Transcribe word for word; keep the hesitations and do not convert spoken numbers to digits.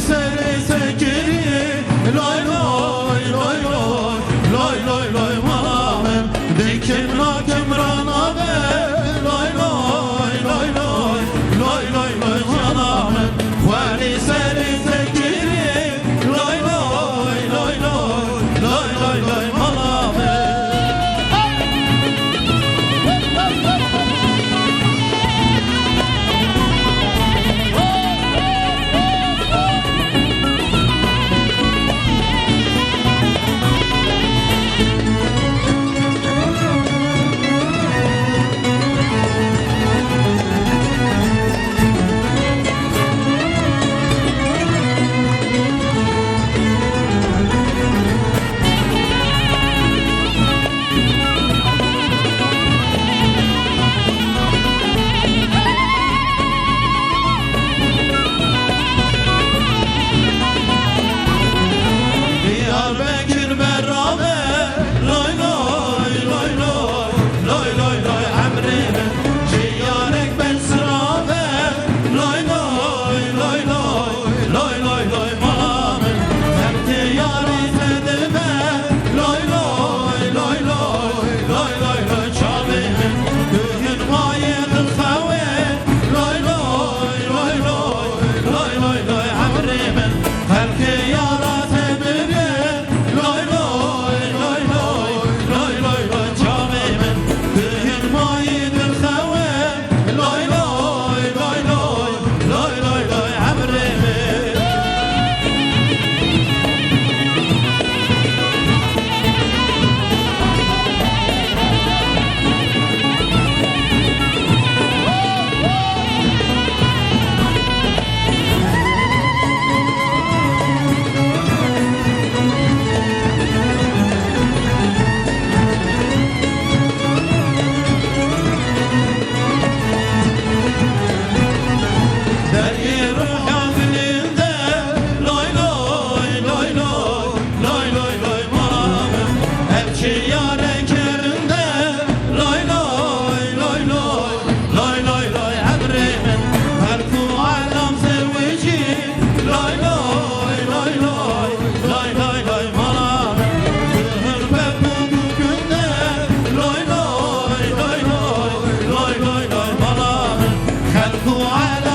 Serê sekirî, lay lay, lay lay, lay lay lay, mala min. Dikim nakim rana be, lay lay, lay lay, lay lay lay, cana min. Xwerî serê sekirî, lay lay, lay lay, lay lay lay, mala min. Diyarbekir beraber, lay lay, lay lay, lay lay lay, emrê min. Ciyarek ben sirabe, lay lay, lay lay, lay lay lay, mala min. Xelkê yarî tedibe, lay lay, lay lay, lay lay lay, çavê min. Kuhin mayê dilxewe, lay lay, lay lay, lay lay lay, emrê min. Xelkê yara tebirê, lay lay, lay lay, lay lay lay, çavê min. Kuhin mayê dilxewe, lay lay, lay lay, lay lay lay, emrê min. Dergê ruha dilinde, lay lay, lay lay, lay lay lay, mala min. Ev çiyare kerinde, lay lay, lay lay, lay lay lay, emrê min. Xelk û alam zewicî, lay lay, lay lay, lay lay lay, mala min. Zihir be bûk û gund de, lay lay, lay lay, lay lay lay, mala min. Xelk û alam